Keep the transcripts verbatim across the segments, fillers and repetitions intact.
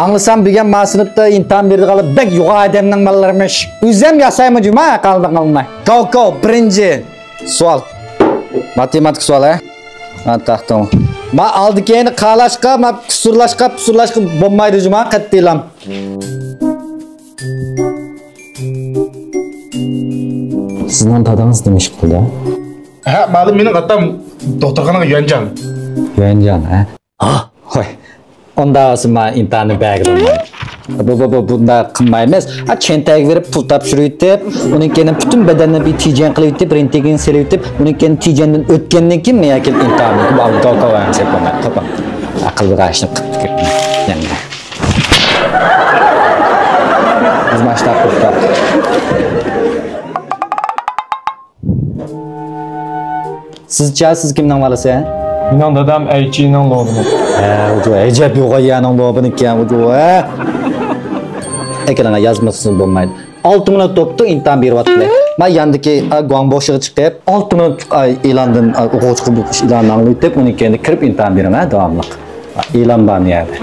ئاڭلىسام، بۈگۈن ما سىنىپتا ئىمتىھان بېرىدىغانلار بەك يوغان ئادەمنىڭ بالىلىرىمىش. ئۆزۈم ياسايمەن جۇما، قالدىڭ قالماي. گو، گو، بىرىنچى سوئال. ماتېماتىكا سوئال، ھە؟ ھە، تاختىڭ. ما ئالدى كەينى قالاشقا، ما قۇسۇرلاشقا، پۇسۇرلاشقا بولمايدۇ جۇما، قەتئىيلا. سىزنىڭ دادىڭىز نېمە ئىش قىلىدۇ؟ ھە، مەلۇم، مېنىڭ ئاتام دوختۇرخانىغا يۈەنجاڭ. يۈەنجاڭ، ھە؟ ھا؟ ھوي. ئۇنداق بولسا ما ئىمتىھاننى بەرگىلى بولمايدۇ. بۇ، بۇ، بۇ، بۇنداق قىلمايمىز. ھا، چەنتەگە بېرىپ پۇل تاپشۇرۇۋېتىپ، ئۇنىڭ كېيىن پۈتۈن بەدەننى بىر تىجەن قىلىۋېتىپ، رېنتگېن سېلىۋېتىپ، ئۇنىڭ كېيىن تىجەندىن ئۆتكەندىن كېيىن مەن كېلىپ ئىمتىھاننى بۇ ئالدىن كاۋا كاۋا يەمسەك بولمايدۇ. قاپاڭ. ئەقىل بىر ئاشنى قىپتىكى. يەنە. بىز ماشىنا قۇرۇپ. سىزچە، سىز كىمنىڭ بالىسى؟ مېنىڭ دادام ئەيچىنىڭ لوبىنى. ھە، ئۇجۇ، ئەجەب يوغان يەرنىڭ لوبىنى ئىكەن، ئۇجۇ، ھە؟ ئەكېلىڭە، يازمىسىڭىز بولمايدۇ. ئالتە مىنۇت بوپتۇ، ئىمتىھان بېرىۋاتقىلى. مەن ياندىكى، ئا، گۇاڭبوشىغا چىقىپ، ئالتە مىنۇت، ئا، ئېلاندىن، ئا، ئوقۇغۇچى قوبۇل قىلىش ئېلانىنى ئاڭلىتىپ، ئۇنىڭ كەينىدە كىرىپ ئىمتىھان بېرىڭ، ھە، داۋاملىق. ئېلان بار يەردە.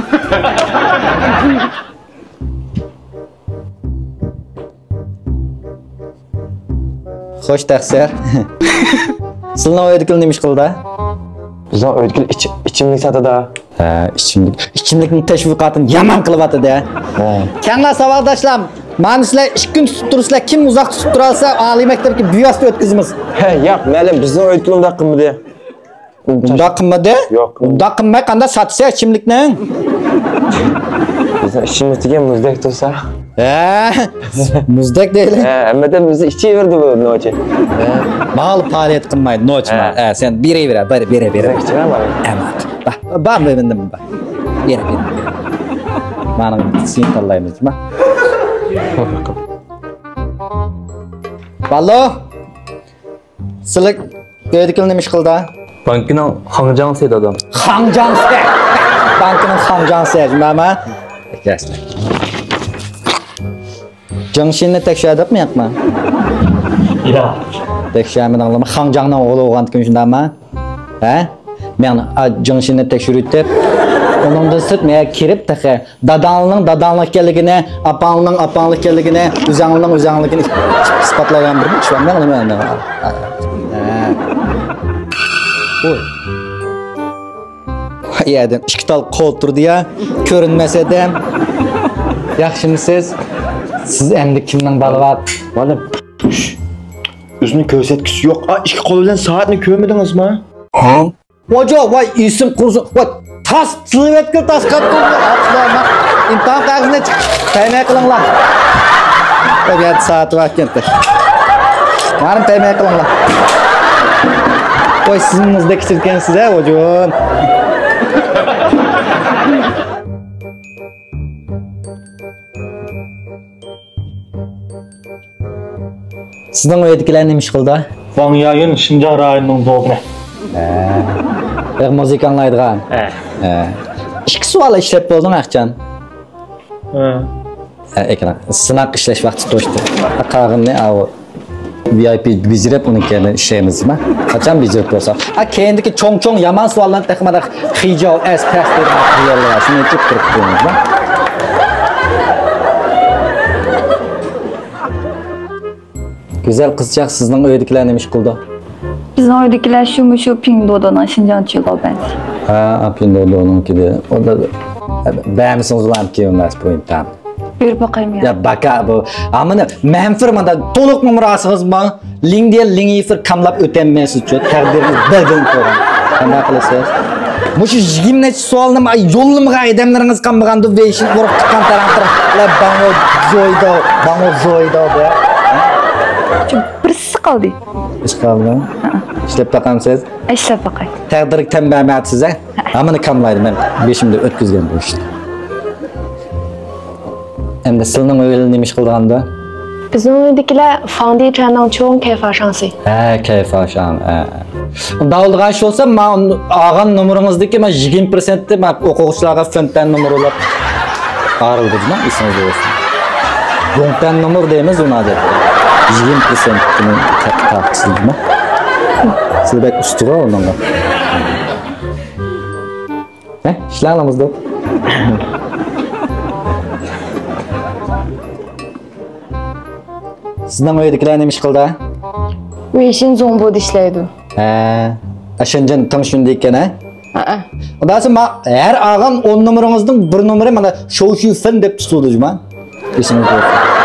خوش، تەقسىر. سىلىنىڭ ئۆيدىكىلەر نېمە ئىش قىلىدۇ؟ بىزنىڭ ئۆيدىكىلەر ئىچ-، ئىچىملىك ساتىدۇ. ھە، ئىچىملىك. ئىچىملىكنىڭ تەشۋىقاتىنى يامان قىلىۋاتىدۇ. ھە. كەڭلار، ساۋاقداشلار، مانا سىلەر ئىككى كۈن تۇتۇپ تۇرىسىلەر، كىم ئۇزاق تۇتۇپ تۇرالىسا، ئالىي مەكتەپكە بىۋاسىتە ئۆتكۈزىمىز. ھە، ياق، مەلۇم، بىزنىڭ ئۆيدىكىلەر ئۇنداق قىلمىدى. ئۇنداق قىلمىدى؟ ياق. ئۇنداق قىلماي قانداق ساتىسەن ئىچىملىكنى؟ بىزنىڭ ئىچىمىز دېگەن مۇزدەك تۇرسا. ھە، مۇزدەك دەيلى. ھە، ھەممىدىن بىزنى ئىچىۋېرىدۇ بۇ نوچى. ھە، ماڭا پائالىيەت قىلمايدۇ نوچى. ھە. ھە، سەن بېرىۋېرە، بېرە، بېرە، بېرە. بىزنىڭ ئىچىمىز بار. ھە، بار. بار، بار، بار، بار. بېرە، بېرە، بېرە. مانا سېنى تاللايمىز، جۇما. بالو! سىلىك ئۆيدىكىلەر نېمە ئىش قىلىدۇ؟ بانكىنىڭ خاڭجاڭسى، دادام. خاڭجاڭسى! بانكىنىڭ خاڭجاڭسى، جۇماما؟ جىڭشىننى تەكشۈردۈڭمۇ ياقمۇ؟ ياق. تەكشۈرمىدىڭلارمۇ؟ خاڭجاڭنىڭ ئوغلى بولغاندىكىن شۇنداقمۇ؟ ھە؟ مەن، ئا، جىڭشىننى تەكشۈرۈۋېتىپ، ئۇنىڭدىن سىرت مەن كىرىپ تېخى داداڭنىڭ داداڭلىق ئىكەنلىكىنى، ئاپاڭنىڭ ئاپاڭلىق ئىكەنلىكىنى، ئۆزەڭنىڭ ئۆزەڭلىكىنى ئىسپاتلايدىغان بىر ئىش بار. مەن، مەن، مەن، ھە. ئۇي. ۋاي ئادەم، ئىككى تال قول تۇردى يا، كۆرۈنمەس ئادەم. ياخشىمۇسىز؟ سىز ئەمدى كىمنىڭ بالىۋات؟ مانا، ئۆزىنىڭ كۆرسەتكۈسى يوق. ئا، ئىككى قول بىلەن سائەتنى كۆرمىدىڭىزمۇ؟ ھا؟ ۋاجا، ۋاي، ئېسىم قۇرسۇن، ۋاي، تاس تىلىۋەتكىل، تاس قاتقىل. ئىمتىھان قەغىزىنى چىق، تەيمەي قىلىڭلار. بىر يەتتە سائەت ۋاقىت كەتتى. مانا تەيمەي قىلىڭلار. ۋاي، سىزمۇ مۇزدەك ئىچىدىكەنسىز ھە، ۋاجون. سىزنىڭ ئۆيدىكىلەر نېمە ئىش قىلىدۇ؟ ۋاڭ يايۈن، شىنجاڭ رايونىنىڭ دوبىنى. ھە. بەك مۇزىكا ئاڭلايدىغان. ھە. ھە. ئىككى سوئال ئىشلەپ بولدۇڭ ئەخچان. ھە. ھە، ئېكران. سىناق ئىشلەش ۋاقتى توشتى. قالغىنىنى ئاۋۇ ۋىئايپى بېجىرىپ، ئۇنىڭ كەينىدىن ئىشلەيمىز، نېمە؟ قاچان بېجىرىپ بولسا. ھە، كەينىدىكى چوڭ-چوڭ يامان سوئاللارنى تېخىمۇ خىجاۋ، ئەس، پەس دەيدىغان خىياللار بار. شۇنى ئېيتىپ تۇرۇپ قويىمىز، نېمە؟ گۈزەل قىزچاق، سىزنىڭ ئۆيدىكىلەر نېمە ئىش قىلىدۇ؟ بىزنىڭ ئۆيدىكىلەر شۇ، مۇشۇ پىڭدودىنىڭ شىنجاڭچى لوبەنسى. ھە، پىڭدودىنىڭكىدە. ئۇ دا بەرمىسىڭىزلا كېيىن مەس بۇ ئىمتىھان. بېرىپ باقايمۇ يا؟ يا باكا بۇ. ئا، مانا مەنفىر مانا تولۇق نومۇر ئالسىڭىزمۇ، لىڭدىيە لىڭيىفىر كاملاپ ئۆتەلمەيسىزچۇ؟ تەقدىرىڭىز بەلگىلىنىپ قويغان. قانداق قىلىسىز؟ مۇشۇ يىگىرمە نەچچە سوئالنى يوللىمىغان ئادەملىرىڭىز قالمىغاندۇ، بېشىنى ئۇرۇپ تۇغقان تەرەڭ تەرەڭ. لا باڭ زويدو، باڭ زويدو دە. شۇ بىرسى قالدى. ئىش قالدى. ھە. ئىشلەپ باقامسىز؟ ئىشلەپ باقاي. تەقدىرگە تەن بەرمەيسىز ھە؟ ھە. ھەممىنى كاملايدۇ، مەن بېشىمدا ئۆتكۈزگەن بۇ ئىشنى. ئەمدى سىلىنىڭ ئۆيلىرى نېمە ئىش قىلىدىغاندۇ؟ بىزنىڭ ئۆيدىكىلەر فاڭدى چيەننىڭ چوڭ كەيفاشاڭسى. ھە، كەيفاشاڭ، ھە. ئۇنداق بولىدىغان ئىش بولسا، ماڭا ئالغان نومۇرىڭىزدىكى مانا يىگىرمە پىرسەنتنى مانا ئوقۇغۇچىلارغا فېنتەن نومۇرى بولۇپ ئايرىلىدۇ، ئېسىڭىزدە بولسۇن. دۇڭتەن نومۇر دەيمىز ئۇنى ئادەتتە. يىگىرمە پىرسەنتنى تارتىسىز نېمە؟ سىز بەك ئۇستىغۇ ئۇنىڭغا. ھە؟ ئىشلەڭلار مۇزدەك. سىزنىڭ ئۆيدىكىلەر نېمە ئىش قىلىدۇ؟ ۋېيشىن زوڭبۇدا ئىشلەيدۇ. ھە. ئاشۇنجان تىڭ شۇندىكەن ھە؟ ھەئە. خۇداسى ما ھەر ئالغان ئون نومۇرىڭىزنىڭ بىر نومۇرى مانا شوشيۇفېن دەپ تۇتۇلىدۇ جۇما. ئېسىڭىزدە بولسۇن.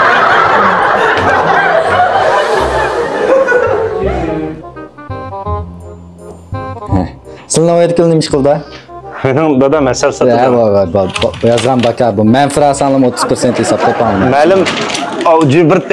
ھە. سىلىنىڭ ئۆيدىكىلەر نېمە ئىش قىلىدۇ؟ مېنىڭ دادام ھەسەل يا، ساتىدۇ. بار، بار، بار. يازغان باكا بۇ. مەن فراسانلىم ئوتتۇز پىرسەنت ھېسابتا تاڭ. مەلۇم. ئاۋ، جۈبرت.